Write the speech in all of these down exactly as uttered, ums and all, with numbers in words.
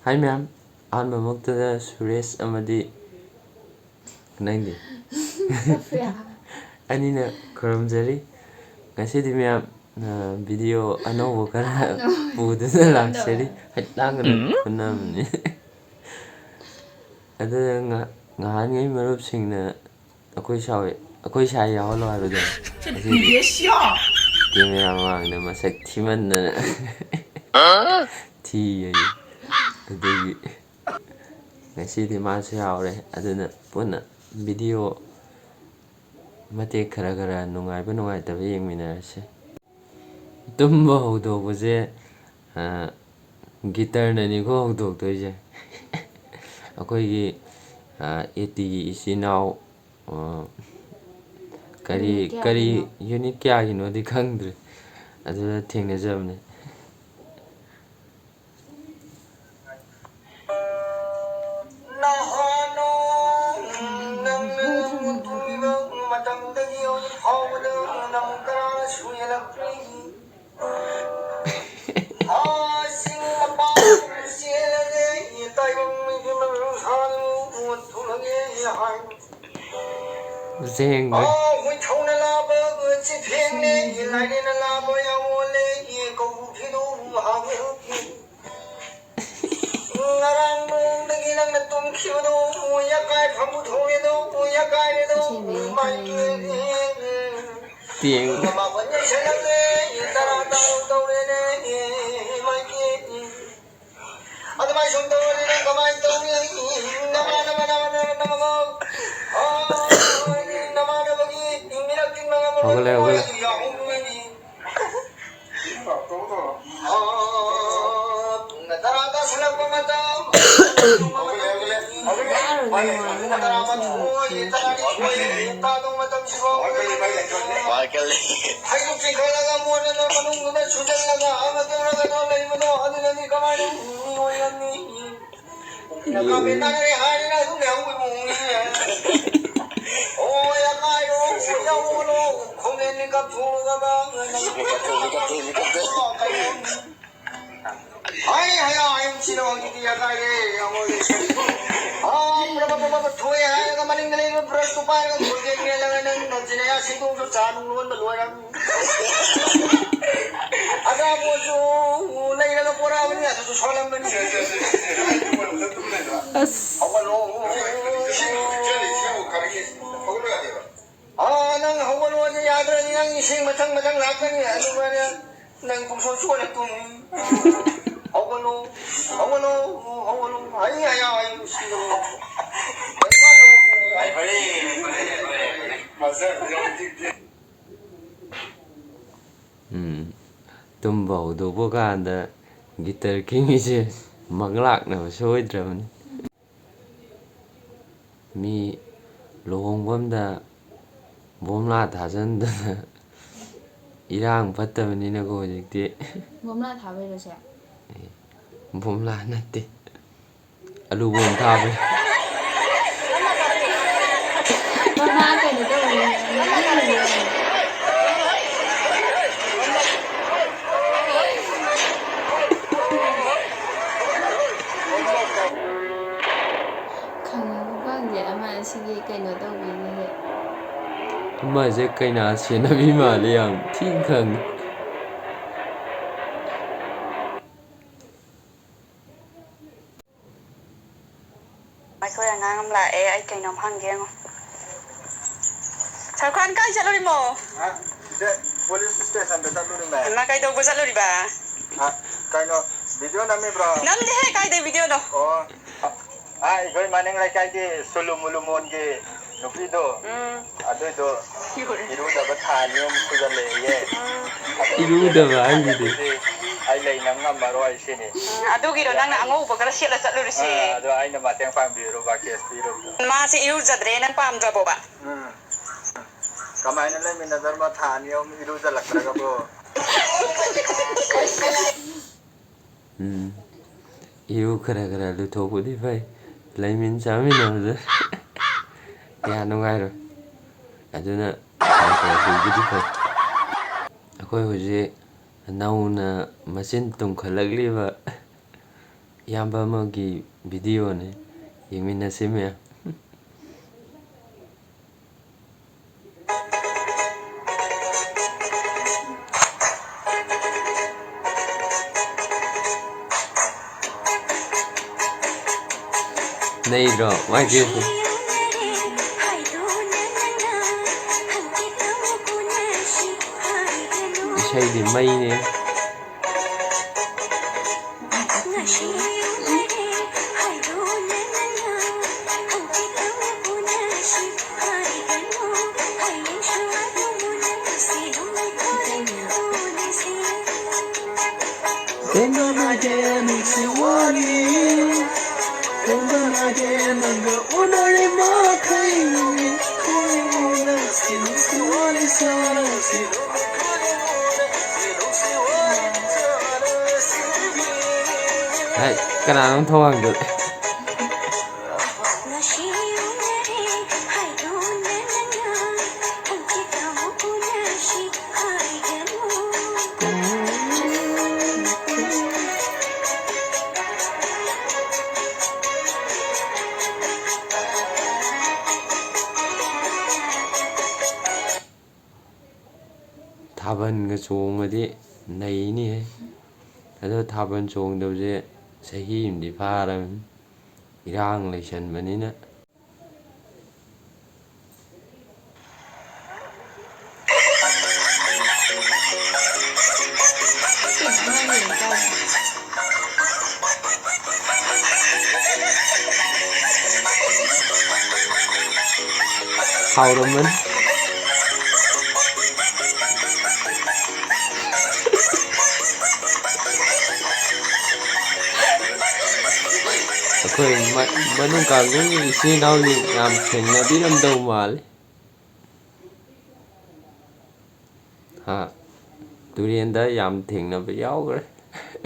ꯍꯥꯏ ꯃꯌꯥꯝ, ꯑꯍꯥꯟꯕꯃꯛꯇꯗ ꯁꯨꯔꯦꯁ ꯑꯃꯗꯤ ꯅꯪꯗꯤ ꯑꯅꯤꯅ ꯈꯨꯔꯨꯝꯖꯔꯤ꯫ ꯉꯁꯤꯗꯤ ꯃꯌꯥꯝ, ꯑ, ꯚꯤꯗꯤꯑꯣ ꯑꯅꯧꯕ ꯈꯔ ꯄꯨꯗꯨꯅ ꯂꯥꯛꯆꯔꯤ꯫ ꯍꯩ, ꯂꯥꯡꯒꯅꯨ, ꯎꯝ꯫ ꯐꯨꯅꯕꯅꯤ꯫ ꯑꯗꯨꯅ ꯉ-, ꯉꯍꯥꯟꯉꯩ ꯃꯔꯨꯞꯁꯤꯡꯅ ꯑꯩꯈꯣꯏ ꯁꯥꯎ-, ꯑꯩꯈꯣꯏ ꯁꯥꯏ ꯌꯥꯎꯍꯜꯂꯣ ꯍꯥꯏꯕꯗꯣ, ꯉꯁꯤꯗꯤ ꯀꯦꯃꯦꯔꯥ ꯃꯃꯥꯡꯗ ꯃꯁꯛ ꯊꯤꯃꯟꯗꯅ ꯊꯤ ꯍꯥꯏꯌꯦ꯫ ꯑꯗꯨꯒꯤ ꯉꯁꯤꯗꯤ ꯃꯥꯁꯨ ꯌꯥꯎꯔꯦ꯫ ꯑꯗꯨꯅ ꯄꯨꯟꯅ ꯚꯤꯗꯤꯑꯣ ꯃꯇꯦꯛ ꯈꯔ ꯈꯔ ꯅꯨꯡꯉꯥꯏꯕ ꯅꯨꯡꯉꯥꯏꯇꯕ ꯌꯦꯡꯃꯤꯟꯅꯔꯁꯦ꯫ ꯇꯨꯝꯕ ꯍꯧꯗꯣꯛꯄꯁꯦ, ꯑ, ꯒꯤꯇꯔꯅꯅꯤꯀꯣ ꯍꯧꯗꯣꯛꯇꯣꯏꯁꯦ꯫ ꯑꯩꯈꯣꯏꯒꯤ, ꯑ, ꯑꯦ ꯇꯤꯒꯤ ꯏꯆꯤꯟ ꯏꯅꯥꯎ, ꯑ, ꯀꯔꯤ, ꯌꯨꯅꯤꯠ ꯀꯔꯤ ꯀꯌꯥꯒꯤꯅꯣ? ꯌꯨꯅꯤꯠ ꯀꯌꯥꯒꯤꯅꯣꯗꯤ ꯈꯪꯗ꯭ꯔꯦ, ꯑꯗꯨꯗ ꯊꯦꯡꯅꯖꯕꯅꯦ꯫ ꯅꯍꯥꯟ ꯅꯪꯅ ꯇꯨꯝꯕ ꯃꯇꯝꯗꯒꯤ ꯍꯧꯖꯤꯛ ꯐꯥꯎꯕꯗ ꯅꯪ ꯀꯅꯥꯁꯨ ꯌꯦꯜꯂꯛꯇ꯭ꯔꯤ꯫ ꯍꯥꯁꯤꯡ ꯃꯄꯥꯟ ꯆꯦꯜꯂꯒꯦ, ꯇꯥꯏꯕꯪ ꯃꯤꯒꯤ ꯃꯅꯨꯡꯁꯥꯗꯨ ꯊꯨꯡꯂꯒꯦ ꯍꯥꯏ꯫ ꯖꯦꯡꯅꯦ꯫ ꯑꯣ, ꯍꯨꯏꯊꯧꯅ ꯂꯥꯕ ꯆꯤꯊꯦꯡꯅꯦ, ꯂꯥꯏꯔꯦꯟꯅ ꯂꯥꯕ ꯌꯥꯋꯣꯜꯂꯦ, ꯀꯧꯕ꯭ꯔꯨ ꯐꯤꯗꯧ ꯍꯥꯡꯉꯦ꯫ ꯉꯔꯥꯡ ꯅꯣꯡꯗꯒꯤ ꯅꯪꯅ ꯇꯨꯝꯈꯤꯕꯗꯣ, ꯌꯥꯀꯥꯏ ꯐꯝꯕꯨ ꯊꯣꯡꯉꯦꯗꯣ, ꯌꯥꯀꯥꯏꯔꯦꯗꯣ, ꯃꯥꯏꯀꯦꯜ꯫ ꯇꯦꯡ꯫ ꯃꯃꯥ ꯄꯟꯖꯩ ꯁꯦꯟꯅꯕꯅꯦ, ꯇꯔꯥ ꯇꯔꯨꯛ ꯇꯧꯔꯦꯅꯦ, ꯃꯥꯏꯀꯦꯜ꯫ ꯑꯗꯨꯃꯥꯏꯅ ꯁꯨꯝ ꯇꯧꯔꯗꯤ ꯅꯪ ꯀꯃꯥꯏꯅ ꯇꯧꯅꯤ? ꯅꯃꯥꯟꯅꯕ, ꯅꯃꯥꯟꯅꯕ, ꯅꯃꯥꯟꯅꯕ꯫ ꯑꯥ, ꯅꯃꯥꯟꯅꯕꯒꯤ ꯃꯤꯔꯛ ꯇꯤꯟꯕ ꯉꯝꯃꯔꯣꯏ꯫ ꯍꯧꯒꯠꯂꯦ, ꯍꯧꯒꯠꯂꯦ꯫ ꯌꯥꯍꯧꯕ ꯉꯝꯃꯤ꯫ ꯑꯥ, ꯄꯨꯡ ꯇꯔꯥ ꯇꯥꯁꯤꯜꯂꯛꯄ ꯃꯇꯝ꯫ ꯍꯧꯒꯠꯂꯦ, ꯍꯧꯒꯠꯂꯦ, ꯍꯧꯒꯠꯂꯦ꯫ ꯄꯨꯡ ꯇꯔꯥꯃꯥꯊꯣꯏ, ꯇꯔꯥꯅꯤꯊꯣꯏ ꯇꯥꯗꯧ ꯃꯇꯝꯁꯤꯐꯥꯎ꯫ ꯍꯩꯔꯨꯛ ꯆꯤꯡꯈꯠꯂꯒ ꯃꯣꯠꯂꯒ ꯃꯅꯨꯡꯗꯨꯗ ꯁꯨꯖꯜꯂꯒ ꯑꯃ ꯇꯧꯔꯒ ꯂꯩꯕꯗꯣ ꯑꯗꯨꯅꯗꯤ ꯀꯃꯥꯏꯅ ꯃꯤ ꯑꯣꯏꯔꯝꯅꯤ? ꯅꯃꯥ ꯕꯦꯇꯥꯅꯔꯤ ꯍꯥꯏꯔꯤꯅ ꯑꯗꯨꯝ ꯂꯩꯍꯧꯕꯩ ꯃꯑꯣꯡꯅꯤꯅꯦ꯫ ꯑꯣ, ꯌꯥꯀꯥꯏꯔꯣ, ꯌꯥꯎꯔꯣ, ꯈꯣꯡꯅꯦ ꯃꯤꯀꯞ ꯊꯣꯛꯂꯒ꯫ ꯍꯥꯏ, ꯍꯥꯏ, ꯍꯥꯏ, ꯁꯤ ꯍꯧꯖꯤꯛꯇꯤ ꯌꯥꯀꯥꯏꯔꯦ, ꯌꯦꯡꯉꯣ꯫ ꯑꯥ, ꯕ꯭ꯔ-, ꯕ꯭ꯔ-, ꯕ꯭ꯔ-, ꯕ꯭ꯔ-, ꯊꯣꯛꯑꯦ ꯍꯥꯏꯔꯒ ꯃꯅꯤꯡꯗ ꯂꯩꯕ ꯕ꯭ꯔꯁꯇꯨ ꯄꯥꯏꯔꯒ ꯀꯣꯜꯒꯦꯠ ꯃꯦꯠꯂꯒ ꯅꯪ ꯅꯆꯤꯟ ꯅꯌꯥ ꯁꯦꯡꯗꯣꯛꯑꯁꯨ ꯆꯥ ꯅꯨꯡ ꯂꯣꯟꯕ ꯂꯣꯏꯔꯝ꯫ ꯑꯆꯥꯄꯣꯠꯁꯨ ꯂꯩꯔꯒ ꯄꯣꯔꯛꯑꯕꯅꯤ, ꯑꯗꯨꯁꯨ ꯁꯣꯜꯂꯝꯕꯅꯤ꯫ ꯑꯁ꯫ ꯍꯧꯒꯠꯂꯣ꯫ ꯑꯥ, ꯅꯪ ꯍꯧꯒꯠꯂꯣꯗꯤ ꯌꯥꯗ꯭ꯔꯅꯤ, ꯅꯪ ꯏꯁꯤꯡ ꯃꯊꯪ ꯃꯊꯪ ꯂꯥꯛꯀꯅꯤ, ꯑꯗꯨꯒꯅꯦ ꯅꯪ ꯄꯨꯡꯁꯣꯏ ꯆꯣꯠꯂ ꯇꯨꯝꯅꯤ꯫ ꯍꯧꯒꯠꯂꯣ, ꯍꯧꯒꯠꯂꯣ, ꯍꯧꯒꯠꯂꯣ, ꯍꯩ, ꯍꯩꯌꯥ, ꯍꯩ, ꯁꯤꯗꯕ꯫ ꯎꯝ, ꯇꯨꯝꯕ ꯍꯧꯗꯣꯛꯄ ꯀꯥꯟꯗ ꯒꯤꯇꯔ ꯈꯤꯡꯉꯤꯁꯦ ꯃꯪꯂꯥꯛꯅꯕ ꯁꯣꯏꯗ꯭ꯔꯕꯅꯤ꯫ ꯃꯤ ꯂꯨꯍꯣꯡꯐꯝꯗ ꯕꯣꯝꯂꯥ ꯊꯥꯖꯟꯗꯅ ꯏꯔꯥꯡ ꯐꯠꯇꯕꯅꯤꯅꯀꯣ ꯍꯧꯖꯤꯛꯇꯤ꯫ ꯕꯣꯝꯂꯥ ꯊꯥꯕꯩꯔꯣ ꯁꯦ? ꯑꯦ, ꯕꯣꯝꯂꯥ ꯅꯠꯇꯦ꯫ ꯑꯂꯨ ꯕꯣꯝ ꯊꯥꯕꯩ꯫ ꯃꯃꯥ ꯀꯩꯅꯣ ꯇꯧꯕꯅꯦ, ꯃꯃꯥ ꯀꯩꯅꯣ ꯇꯧꯕꯅꯦ꯫ ꯈꯪꯉꯦ, ꯈꯨꯡꯒꯪꯁꯦ ꯑꯃ ꯁꯤꯒꯤ ꯀꯩꯅꯣ ꯇꯧꯕꯤꯅꯦꯍꯦ꯫ ꯑꯃꯁꯦ ꯀꯩꯅꯥ ꯁꯦꯟꯅꯕꯤ ꯃꯥꯜꯂꯦ, ꯌꯥꯝ ꯊꯤꯅ ꯈꯪꯉꯦ꯫ ꯑꯩꯈꯣꯏ ꯑꯉꯥꯡ ꯑꯃ ꯂꯥꯛꯑꯦ, ꯑꯩ ꯀꯩꯅꯣꯝ ꯍꯪꯒꯦ ꯌꯦꯡꯉꯣ꯫ ꯁꯔꯨꯛ ꯈꯥꯟ, ꯀꯥꯏ ꯆꯠꯂꯨꯔꯤꯃꯣ? ꯑ, ꯁꯤꯗ ꯄꯨꯂꯤꯁ ꯁ꯭ꯇꯦꯁꯟꯗ ꯆꯠꯂꯨꯔꯤꯃꯦ꯫ ꯏꯃꯥ, ꯀꯩꯗꯧꯕ ꯆꯠꯂꯨꯔꯤꯕ? ꯑ, ꯀꯩꯅꯣ, ꯚꯤꯗꯤꯑꯣ ꯅꯝꯃꯤꯕ꯭ꯔꯣ? ꯅꯝꯗꯦꯍꯦ, ꯀꯥꯏꯗꯩ ꯚꯤꯗꯤꯑꯣꯅꯣ? ꯑꯣ, ꯑ, ꯑ, ꯑꯩꯈꯣꯏ ꯃꯅꯤꯡ ꯂꯩꯀꯥꯏꯒꯤ ꯁꯨꯂꯨ ꯃꯨꯂꯨ ꯃꯣꯟꯒꯤ ꯅꯨꯄꯤꯗꯣ, ꯎꯝ꯫ ꯑꯗꯨꯏꯗꯣ ꯏꯔꯨꯗꯕ ꯊꯥ ꯑꯅꯤ ꯑꯍꯨꯝ ꯁꯨꯖꯜꯂꯛꯑꯦꯌꯦ꯫ ꯎꯝ꯫ ꯑꯗꯣ ꯏꯔꯨꯗꯕ ꯍꯥꯏꯁꯤꯗꯤ? ꯑꯗꯨꯗꯤ ꯑꯩ ꯂꯩ ꯉꯝ ꯉꯝꯃꯔꯣꯏ ꯁꯤꯅꯤ꯫ ꯎꯝ, ꯑꯗꯨꯒꯤꯔꯣ ꯅꯪꯅ ꯑꯉꯧꯕ ꯈꯔ ꯁꯦꯠꯂ ꯆꯠꯂꯨꯔꯤꯁꯦ? ꯑꯥ, ꯑꯗꯣ ꯑꯩꯅ ꯃꯇꯦꯡ ꯄꯥꯡꯕꯤꯔꯨꯕ, ꯀꯦꯁ ꯄꯤꯔꯨꯕꯗꯣ꯫ ꯃꯥꯁꯦ ꯏꯔꯨꯖꯗ꯭ꯔꯦ, ꯅꯪ ꯄꯥꯝꯗ꯭ꯔꯕꯣꯕ? ꯎꯝ꯫ ꯀꯃꯥꯏꯅ ꯂꯩꯃꯤꯟꯅꯗꯣꯏꯅꯣ ꯊꯥ ꯑꯅꯤ ꯑꯍꯨꯝ ꯏꯔꯨꯖꯜꯂꯛꯇ꯭ꯔꯒꯕꯨ? ꯎꯝ꯫ ꯏꯔꯨ ꯈꯔ ꯈꯔ ꯂꯨꯊꯣꯛꯄꯗꯤ ꯐꯩ꯫ ꯂꯩꯃꯤꯟ ꯆꯥꯃꯤꯟꯅꯕꯗ ꯀꯌꯥ ꯅꯨꯡꯉꯥꯏꯔꯣꯏ꯫ ꯑꯗꯨꯅ ꯈꯔ ꯈꯔ ꯂꯨꯕꯗꯤ ꯐꯩ꯫ ꯑꯩꯈꯣꯏ ꯍꯧꯖꯤꯛ ꯅꯧꯅ ꯃꯆꯤꯟ ꯇꯨꯝꯈꯠꯂꯛꯂꯤꯕ ꯏꯌꯥꯝꯕ ꯑꯃꯒꯤ videoꯅꯦ, ꯌꯦꯡꯃꯤꯟꯅꯁꯤ ꯃꯌꯥꯝ꯫ ꯅꯩꯗ꯭ꯔꯣ? ꯃꯥꯏ ꯄꯤꯌꯨ꯫ ꯏꯁꯩꯗꯤ ꯃꯩꯅꯦ꯫ ꯅꯪꯒ ꯎꯅꯔꯤ ꯃꯈꯩ ꯈꯣꯏꯃꯨꯅ ꯁꯤꯟꯁꯤ ꯋꯥꯔꯤ ꯁꯥꯔꯁꯤ꯫ ꯍꯥꯏ, ꯀꯅꯥꯅꯣꯝ ꯊꯣꯡ ꯍꯥꯡꯗꯣꯛꯑꯦ꯫ ꯊꯥꯕꯜꯒ ꯆꯣꯡꯉꯗꯤ ꯅꯩꯅꯤꯍꯦ꯫ ꯑꯗꯣ ꯊꯥꯕꯜ ꯆꯣꯡꯗꯕꯁꯦ ꯆꯍꯤ ꯑꯃꯗꯤ ꯐꯥꯔꯕꯅꯤ, ꯏꯔꯥꯡ ꯂꯩꯁꯟꯕꯅꯤꯅ꯫ ꯍꯥꯎꯔꯝꯃꯅꯤ꯫ ꯑꯩꯈꯣꯏ ꯃ-, ꯃꯅꯨꯡ ꯀꯥꯡꯕꯨꯒꯤ ꯏꯆꯤꯜ ꯏꯅꯥꯎꯁꯤꯡ ꯌꯥꯝ ꯊꯦꯡꯅꯕꯤꯔꯝꯗꯧ ꯃꯥꯜꯂꯤ꯫ ꯍꯥ, ꯇꯨꯔꯦꯟꯗ ꯌꯥꯝ ꯊꯦꯡꯅꯕ ꯌꯥꯎꯈ꯭ꯔꯦ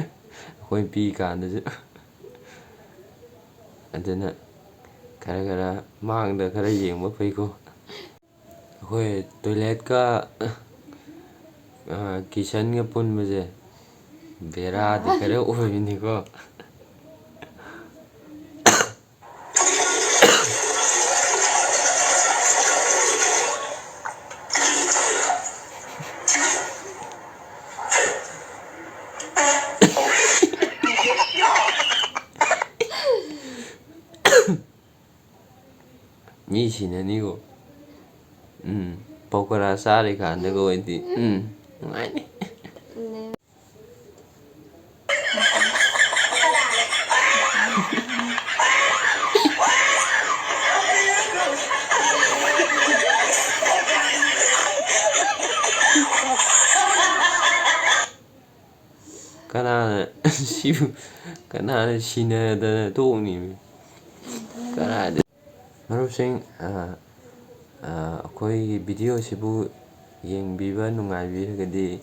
ꯑꯩꯈꯣꯏ ꯄꯤꯛꯏ ꯀꯥꯟꯗꯁꯨ꯫ ꯑꯗꯨꯅ ꯈꯔ ꯈꯔ ꯃꯥꯡꯗ ꯈꯔ ꯌꯦꯡꯕ ꯐꯩꯀꯣ꯫ ꯑꯩꯈꯣꯏ toiletꯀ, ꯑ, kitchenꯒ ꯄꯨꯟꯕꯁꯦ ꯕꯦꯔꯥꯗꯤ ꯈꯔ ꯑꯣꯏꯕꯅꯤꯀꯣ꯫ ꯃꯤ ꯁꯤꯅꯅꯤꯀꯣ꯫ ꯎꯝ, ꯄꯀꯣꯔꯥ ꯆꯥꯔꯤꯀꯥꯟꯗꯒ ꯑꯣꯏꯗꯤ, ꯎꯝ, ꯅꯨꯡꯉꯥꯏꯅꯤ꯫ ꯀꯅꯥꯅ ꯁꯤꯕꯨ, ꯀꯅꯥꯅ ꯁꯤꯅꯗꯅ ꯇꯣꯛꯅꯤꯃꯤ? ꯀꯅꯥꯗ? ꯃꯔꯨꯞꯁꯤꯡ, ꯑ, ꯑ, ꯑꯩꯈꯣꯏꯒꯤ video ꯁꯤꯕꯨ ꯌꯦꯡꯕꯤꯕ ꯅꯨꯡꯉꯥꯏꯕꯤꯔꯒꯗꯤ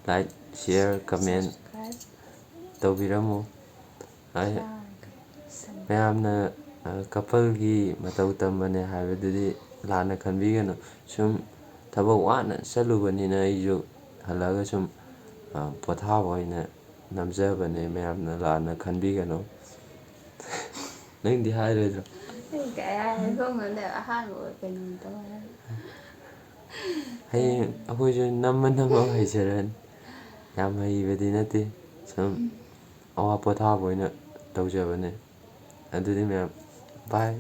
like, share, comment ꯇꯧꯕꯤꯔꯝꯃꯨ꯫ ꯑꯩ, ꯃꯌꯥꯝꯅ, ꯑ, couple ꯒꯤ ꯃꯇꯧ ꯇꯝꯕꯅꯦ ꯍꯥꯏꯕꯗꯨꯗꯤ ꯂꯥꯟꯅ ꯈꯟꯕꯤꯒꯅꯨ꯫ ꯁꯨꯝ ꯊꯕꯛ ꯋꯥꯅ ꯆꯠꯂꯨꯕꯅꯤꯅ ꯑꯩꯁꯨ ꯍꯜꯂꯛꯑꯒ ꯁꯨꯝ, ꯑ, ꯄꯣꯊꯥꯕ ꯑꯣꯏꯅ ꯅꯝꯖꯕꯅꯦ, ꯃꯌꯥꯝꯅ ꯂꯥꯟꯅ ꯈꯟꯕꯤꯒꯅꯨ꯫ ꯅꯪꯗꯤ ꯍꯥꯏꯔꯣꯏꯗ꯭ꯔꯣ? ꯑꯩ ꯀꯩ ꯍꯥꯏ-, ꯁꯣꯝꯗ ꯑꯍꯥꯟꯕ ꯑꯣꯏ-, ꯀꯩꯅꯣꯝ ꯇꯧꯋꯦ꯫ ꯍꯌꯦꯡ ꯑꯩꯈꯣꯏꯁꯨ ꯅꯝꯃ ꯅꯝꯃ ꯍꯩꯖꯔꯅꯤ꯫ ꯌꯥꯝ ꯍꯩꯕꯗꯤ ꯅꯠꯇꯦ, ꯁꯨꯝ ꯑꯋꯥ ꯄꯣꯊꯥꯕ ꯑꯣꯏꯅ ꯇꯧꯖꯕꯅꯦ꯫ ꯑꯗꯨꯗꯤ ꯃꯌꯥꯝ, bye꯫